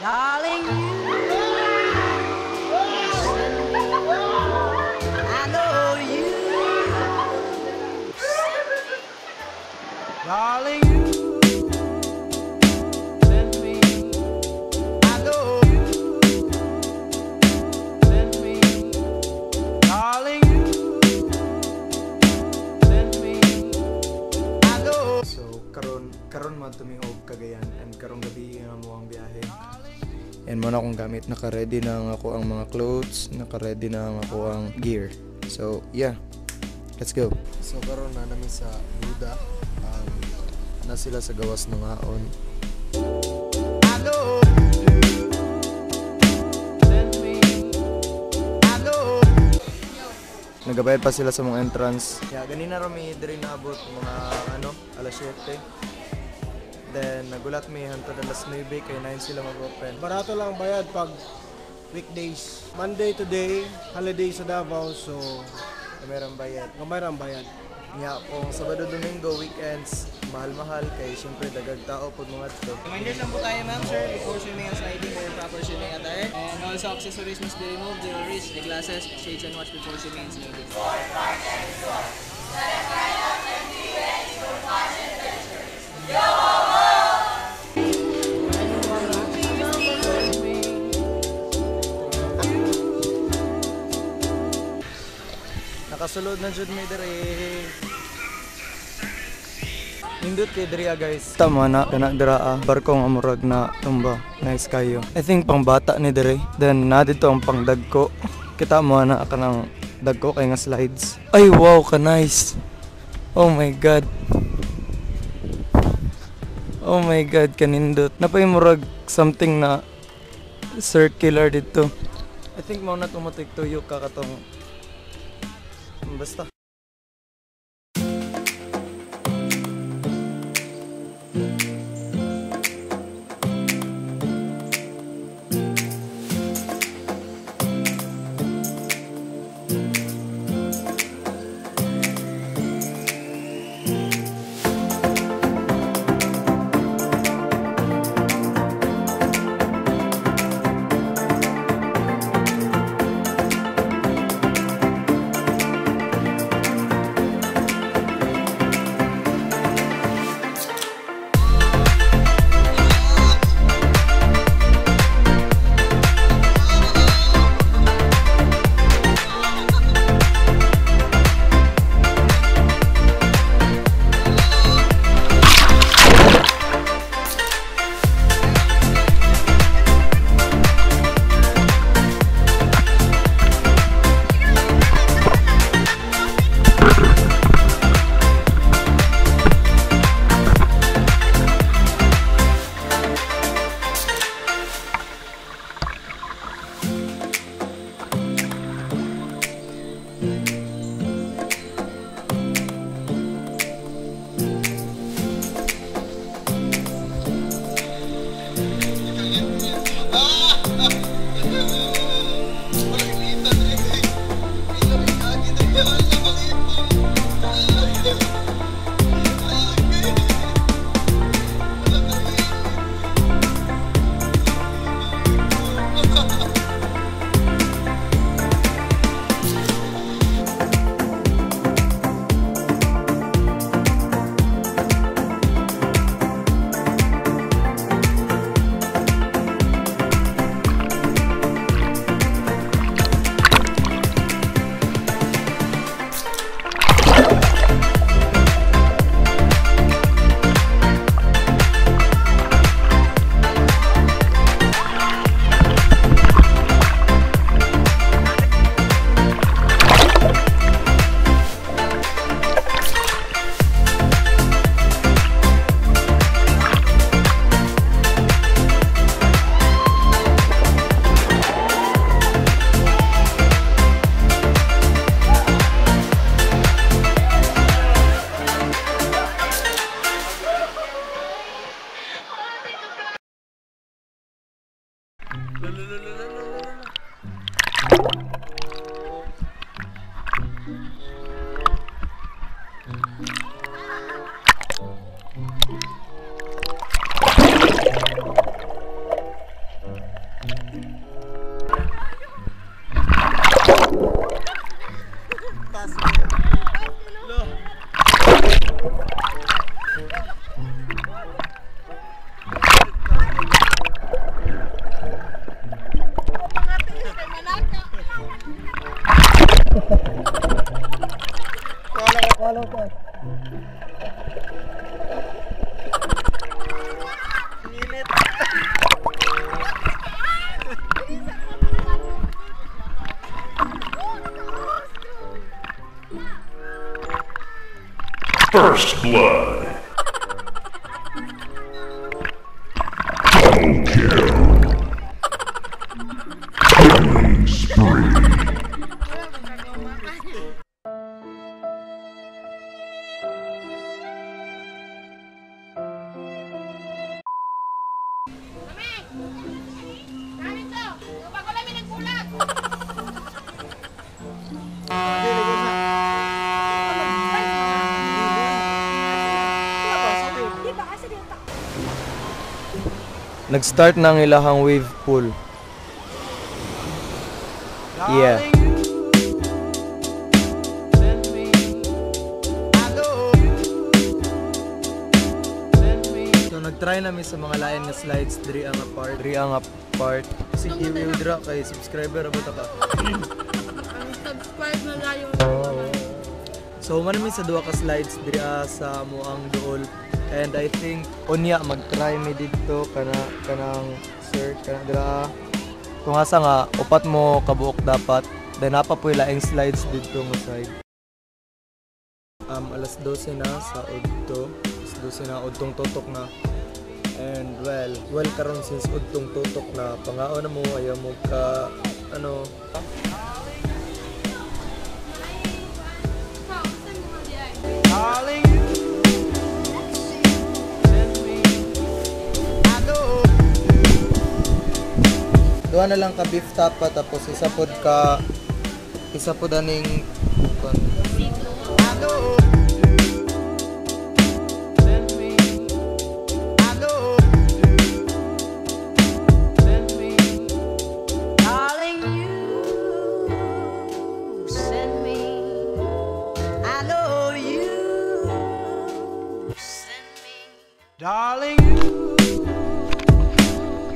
Darling, you send me. I know you. Darling, you send me. I know you send me. Darling, you send me. I know. So karon man mi og Cagayan and karong gabi nga mo ang biyahe. And mo na akong gamit, naka-ready na ang ako ang mga clothes, naka-ready na ang ako ang gear. So yeah, let's go. So karon na nami sa Buda. Na sila sa gawas ng haon. I know you do. Send me. I know. Nagabayad pa sila sa mga entrance. Yeah, ganina ra mi diri naabot mga ano, alas 7. Then nagulat mi hantod alas 9 kay 9 sila mag-open. Barato lang bayad pag weekdays. Monday to day, holiday sa Davao, so Meron bayad. Gamay ra ang bayad. Nya kung Sabado, Domingo, weekends, mahal-mahal kay syempre dagag tao pud mga to. Reminders lang po tayo, ma'am, sir, before swimming and sliding or proper swimming attire. And also accessories must be removed, jewelries, glasses, shades and watch before swimming and sliding. Nakasulod na jud mi diri. Nindot kay diri ah, guys. Tama na kana dira ah, barko nga murag na tumba. Nice kayo. I think pang bata ni diri. Then na dito ang pangdagko. Kita mo na kanang dagko kay nga slides. Ay wow, ka nice. Oh my God. Oh my God, kanindot. Napay murag something na circular dito. I think mao na tumatik tuyo ka katong basta. First blood. Double kill. Killing spree. Nag-start na ang ilahang wave pool. Yeah. So nag-try namin sa mga lain nga slides diri ang part, diri ang part. Si Kiwi dira kay subscriber ba ta ka? Subscribe na layo. So man mi sa duha ka slides diri sa muang duol. And I think unya mag-try mi didto kana kanang sir kana dira. Kung asa nga upat mo kabuok dapat, then napa po'y laing slides didto nga side. Alas 12 na sa udto, alas 12 na udtong tutok na. And well karon since udtong tutok na pangaon na mo ayaw mo ka ano. Duha na lang ka beef tapa tapos isa pod aning kon. Darling, you send me. I know you send me. Darling, you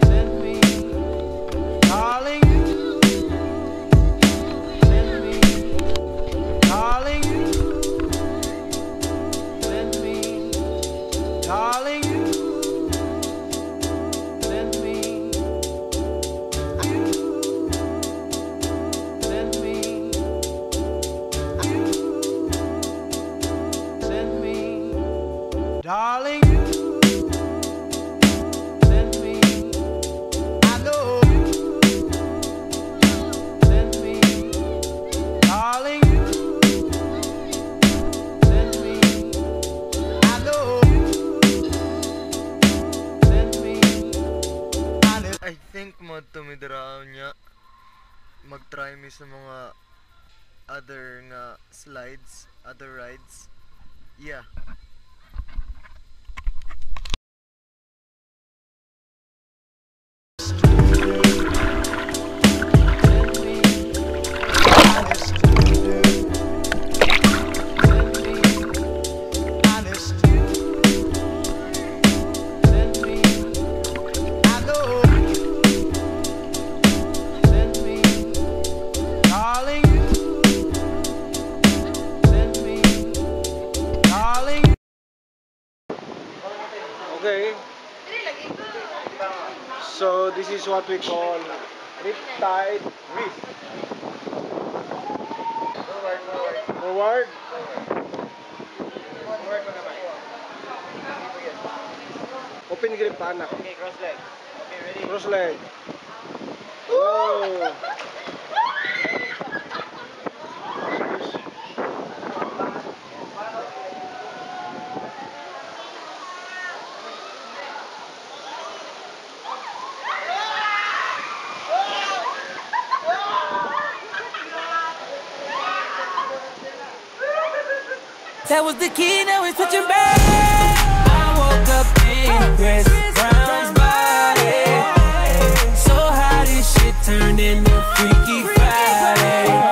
send me. Darling, you send me. Darling, you send me. Darling, you send me. You send me. You send me. Darling, you send me. I know you send me. Darling, you send me. I know you send me. I think mo tumidiraon niya mag-try mi sa mga other nga slides, other rides. Yeah. Send me. I know you send me. Darling, you send me. Darling. Okay. So this is what we call riptide reef. Forward. Open grip pa anak. Okay, cross leg. Okay, ready? Cross leg. Whoa. That was the key, now we're switching back. I woke up in Chris Brown's body. So how this shit turned into free.